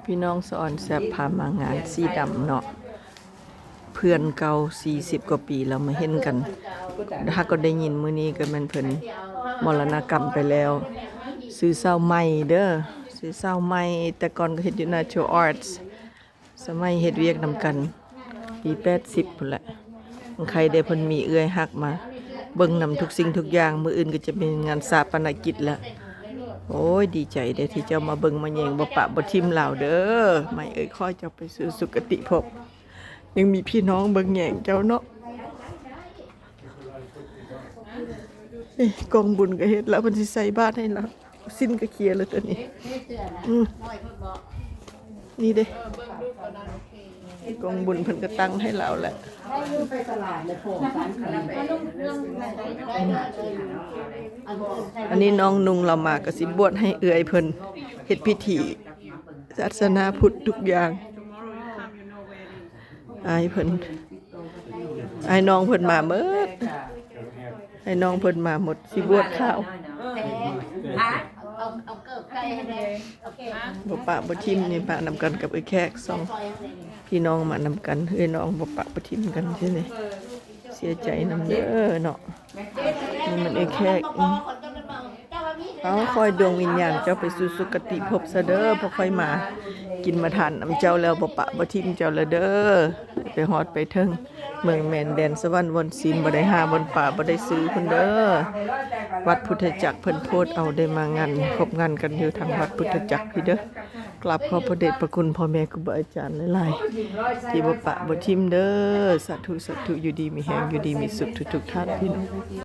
ພີ່ນ້ອງ ສະອອນແຊບພາມາງານສີດຳເນາະ ເພື່ອນເກົ່າສີ່ສິບກວ່າປີແລ້ວມາເຫັນກັນ ຫາກກໍໄດ້ຍິນມື້ນີ້ກໍແມ່ນເພິ່ນມໍລະນະກຳໄປແລ້ວ. ຊື່ສາວໃໝ່ເດີ ຊື່ສາວໃໝ່ ແຕ່ກ່ອນກໍເຮັດຢູ່ Natural Arts ສະໄໝເຮັດວຽກນຳກັນປີແປດສິບພຸ້ນແຫຼະ. ໃຄແດ່ເພິ່ນມີເອື້ອຍຮັກມາເບິ່ງນຳທຸກສິ່ງທຸກຢ່າງ. ມື້ອື່ນກໍຈະມີງານຊາປະນະກິດແລ້ວ. ໂອ້ຍ ດີໃຈເດ້ທີ່ເຈົ້າມາເບິ່ງມາແຍງ ບໍ່ປະບໍ່ຖິ້ມລາວເດີ. ໃໝ່ເອີຍ ຂໍໃຫ້ເຈົ້າໄປສູ່ສຸຄະຕິພົບ ຍັງມີພີ່ນ້ອງເບິ່ງແຍງເຈົ້າເນາະ. ນີ້ກອງບຸນກໍເຮັດແລ້ວ ເພິ່ນຊິໃສ່ບາດໃຫ້ລາວ. ສິ້ນກະເຄຍເລີຍຕົວນີ້. ອືມ ນີ້ເດ້ ກອງບຸນເພິ່ນກະຕັ້ງໃຫ້ລາວແຫຼະ. ອັນນີ້ນ້ອງນຸ່ງລາວມາກໍຊິບວດໃຫ້ເອື້ອຍເພິ່ນເຮັດພິທີສາສະໜາພຸດທຸກຢ່າງ. ອ້າຍເພິ່ນ ອ້າຍນ້ອງເພິ່ນມາໝົດ ອ້າຍນ້ອງເພິ່ນມາໝົດ ຊິບວດຂ້າວ. ບໍ່ປະບໍ່ຖິ້ມນີ້ ມານຳກັນກັບເອື້ອຍແຂກ ສອງພີ່ນ້ອງມານຳກັນ. ເອື້ອຍນ້ອງບໍ່ປະບໍ່ຖິ້ມກັນຊີ້ນີ້ ເສຍໃຈນຳເດີເນາະ. ນີ້ມັນເອື້ອຍແຂກ. ເອົາ ຂໍໃຫ້ດວງວິນຍານເຈົ້າໄປສູ່ສຸຄະຕິພົບຊະເດີ ເພາະຂ້ອຍມາກິນມາທານນຳເຈົ້າແລ້ວ ບໍ່ປະບໍ່ຖິ້ມເຈົ້າລະເດີ ໄປຮອດໄປເຖິງເມືອງແມ່ນແດນສະຫວັນບ່ອນຊີນ ບໍ່ໄດ້ຫາບ່ອນປາ ບໍ່ໄດ້ຊື້ພຸ້ນເດີ. ວັດພຸດທະຈັກເພິ່ນໂພດເອົາ ໄດ້ມາງານ ຄົບງານກັນຢູ່ທາງວັດພຸດທະຈັກພີ້ເດີ. ກາບຂອບພະເດດພະຄຸນພໍ່ແມ່ຄູບາອາຈານຫຼາຍໆ ທີ່ບໍ່ປະບໍ່ຖິ້ມເດີ. ສາທຸ ສາທຸ ຢູ່ດີມີແຮງ ຢູ່ດີມີສຸກທຸກໆທ່ານພີ່ນ້ອງ.